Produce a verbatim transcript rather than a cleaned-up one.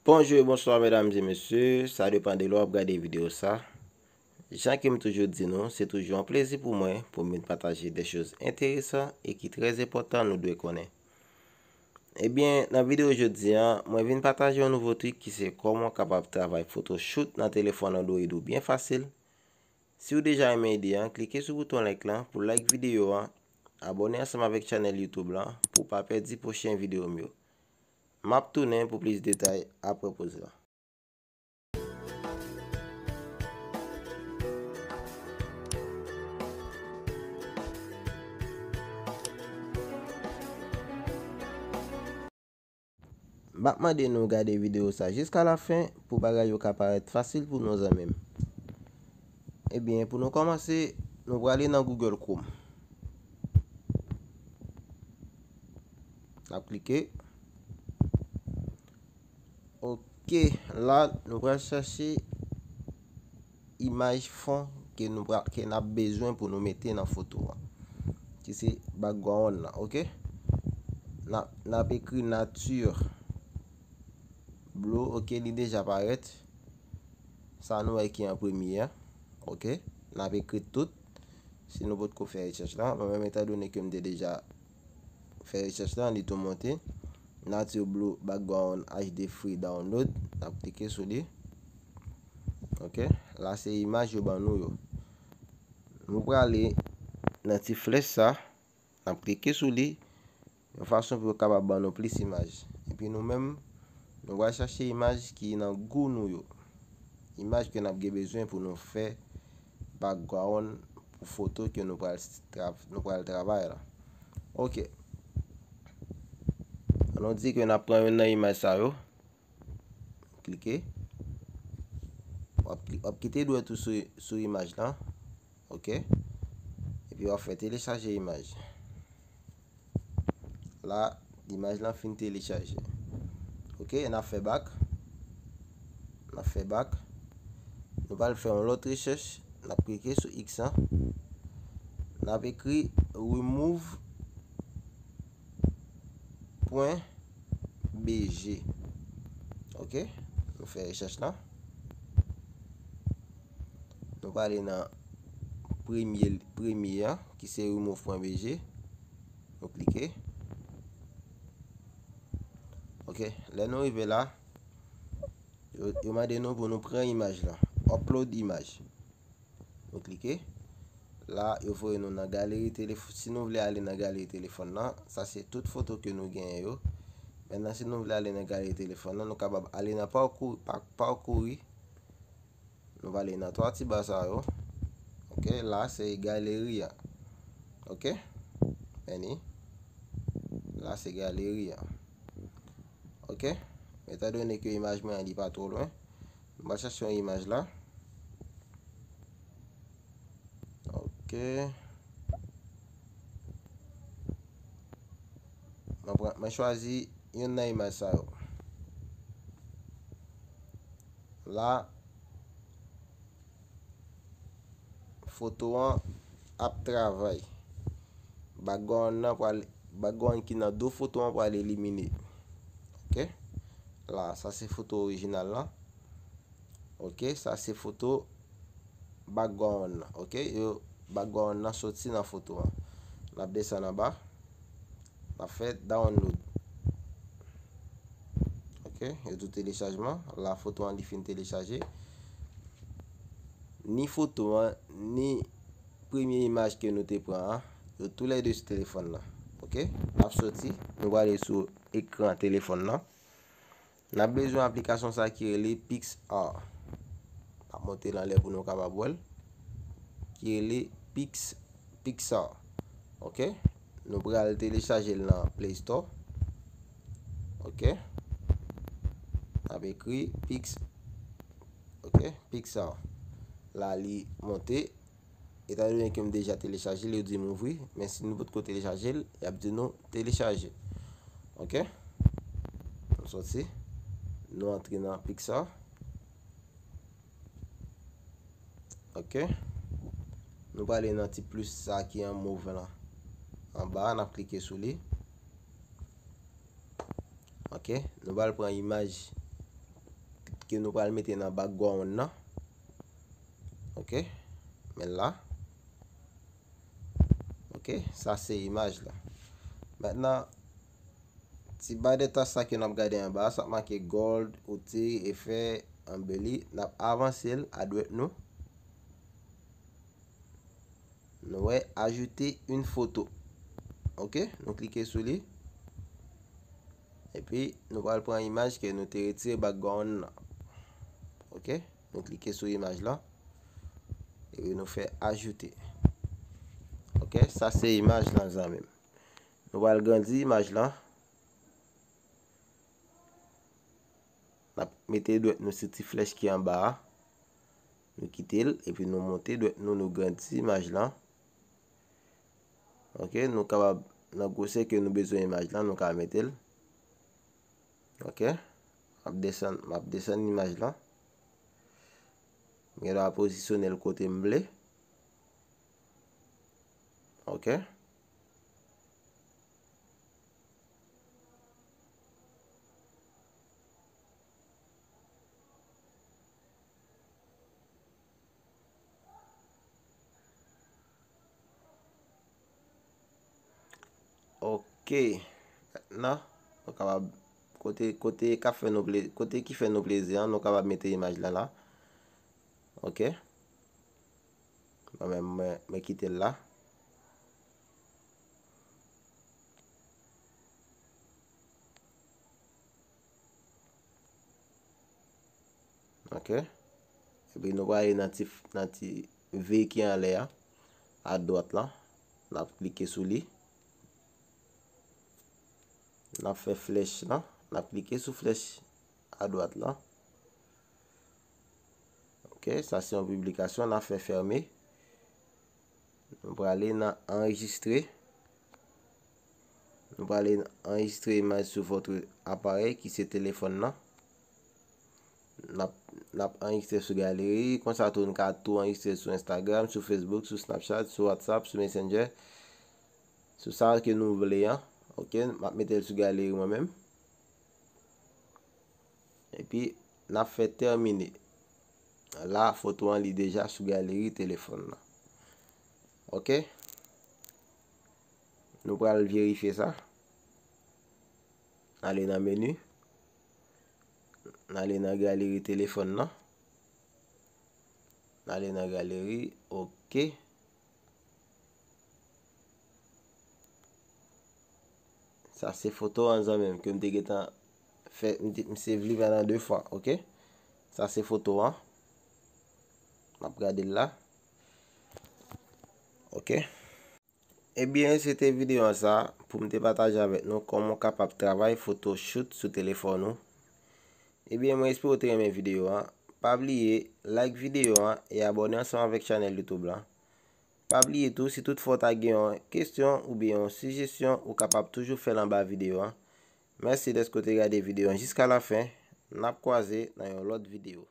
Bonjou e bonswa medam e mesye, sa depann de lè w ap gade videyo sa. Jan ke m toujou di nou, se toujou yon plezi pou mwen pou m vin pataje de choz enteresan e ki trè enpòtan nou dwe konnen. Ebyen, nan videyo jodi a, mwen vin pataje yon nouvo trik ki se kòman w kapab travay foto shoot nan telefòn Android ou byen fasil. Si w deja renmen ide a, klike sou bouton like lan pou like videyo a, abòne ansanm avèk chanèl YouTube lan pou w pa pèdi pwochen videyo m yo. M ap tounen pou plis detay apre poz la. M ap mande nou gade videyo sa jiska lafen pou bagay yo ka parèt fasil pou nou zanmi m. Ebyen, pou nou kòmanse, nou prale nan Google Chrome. N ap klike. Ok, la nou pral chache imaj fon ke nou pral, ke n ap bezwen pou nou mete nan foto a. Ki se background lan, ok? N ap, n ap ekri nature blue, ok, li deja parèt. Sa nou wè ki an premye a, ok? N ap ekri tout. Si nou potko fè rechèch la, mwen menm etandone ke m te deja fè rechèch la, li tou monte. Nature blue background H D free download. N ap klike sou li. Ok, la se imaj yo ban nou yo. Nou prale nan ti flèch sa, n ap klike sou li yon fason pou yo kapab ban nou plis imaj. Epi nou menm, nou pral chache imaj ki nan gou nou yo. Imaj ke n ap gen bezwen pou nou fè background pou foto ke nou pral, tra- nou pral travay la. Ok. Ann nou di ke n ap pran youn nan imaj sa yo. Klike. W ap, w ap kite dwèt ou sou, sou imaj lan. Ok. Epi w ap fè telechaje imaj. La, imaj lan fin telechaje. Ok, n ap fè back. N ap fè back. Nou pral fè yon lòt rechèch. N ap klike sou X lan. N ap ekri remove pwen B G. Ok, nou fè rechèch lan. Nou prale nan premye, premye an, ki se remove pwen B G. Nou klike. Ok, lè nou rive la, yo, yo mande nou pou nou pran imaj lan. Upload imaj. Nou klike. La, yo voye nou nan galeri telefòn. Si nou vle ale nan galeri telefòn nan, sa se tout foto ke nou genyen yo. Mentnan, si nou vle ale nan galeri telefòn nan, nou kapab ale nan parkour, pa, parkouri. Nou prale nan twa ti ba sa yo. Ok, la se galeri a. Ok? Meni. La se galeri a. Ok? Etandone ke imaj mwen an li pa twò lwen, m pral chache yon imaj la. Ok. Mwen pran, mwen chwazi youn nan imaj sa yo. La, foto an ap travay. Background nan pral, background ki nan do foto an pral elimine. Ok? La, sa se foto orijinal lan. Ok, sa se foto background lan. Ok, yo, background lan soti nan foto an. N ap desann anba. N ap fè download. Ok, yo tou telechajman. La, foto an li fin telechaje. Ni foto an, ni premye imaj ke nou te pran an, yo toulède sou telefòn nan. Ok, n ap soti, nou prale sou ekran telefòn nan. N ap bezwen aplikasyon sa ki rele PicsArt. M ap monte l anlè pou nou kapab wè l. Ki rele Pix, PicsArt. Ok? Nou pral telechaje l nan Play Store. Ok? N ap ekri Pix, ok, PicsArt. La li monte. Etandone ke m deja telechaje l, yo di m ouvri, men si nou potko telechaje l, y ap di nou telechaje. Ok? Nou soti, nou antre nan PicsArt. Ok? Nou prale nan ti plis sa ki an move lan. Anba a, n ap klike sou li. Ok, nou pral pran imaj ke nou pral mete nan background nan. Ok, men la. Ok, sa se imaj la. Mentnan, ti ba de tas sa ke n ap gade anba, sa k make gold, outil, efè, embelli, n ap avanse l a dwèt nou. Nou wè ajoute yon foto. Ok, nou klike sou li. Epi nou pral pran imaj ke nou te retire background nan. Ok, nou klike sou imaj la. Epi nou fè ajoute. Ok, sa se imaj lan zanmi m. Nou pral grandi imaj lan. N ap mete dwèt nou sou ti flèch ki anba a. Nou kite l, epi nou monte dwèt nou, nou grandi imaj lan. Ok, nou kapab, nan gwosè ke nou bezwen imaj lan, nou ka mete l. Ok, m ap desann, m ap desann imaj lan. M gen dwa pozisyone l kote m vle. Ok. Ok. Mentnan, nou kapab, kote, kote ka fè nou ple-, kote ki fè nou plezi an, nou kapab mete imaj la la. Ok. Mwen menm, mwen, mwen kite l la. Ok. Epi nou prale nan ti, nan ti V ki anlè a, adwat lan. N ap klike sou li. N ap fè flèch lan. N ap klike sou flèch adwat lan. Ok, sa se yon piblikasyon. N ap fè fèmen. Nou prale nan anrejistre. Nou prale anrejistre imaj sou votre appareil ki se telefòn nan. N ap, n ap anrejistre sou galeri. Konsa tou, nou ka tou anrejistre sou Instagram, sou Facebook, sou Snapchat, sou WhatsApp, sou Messenger. Sou sa ke nou vle an. Ok, m ap mete l sou galeri mwen menm. Epi, n ap fè tèmine. La, foto an li deja sou galeri telefòn nan. Ok. Nou pral verifye sa. N ale nan meni. N ale nan galeri telefòn nan. N ale nan galeri. Ok. Sa se foto an zanmi m ke m te gentan fè, m te, m save li pandan de fwa, ok? Sa se foto an. M ap gade l la. Ok. Ebyen, se te videyo an sa pou m te pataje avèk nou kòman w kapab travay Photoshop sou telefòn ou. Ebyen, mwen espere w te renmen videyo an. Pa bliye, like videyo an e abòne ansanm avèk chanèl YouTube la. Pa bliye tou, si toutfwa w ta gen yon kesyon oubyen yon sijesyon, ou kapab toujou fè l anba videyo an. Mèsi dèske w te gade videyo an jiska lafen. N ap kwaze nan yon lòt videyo.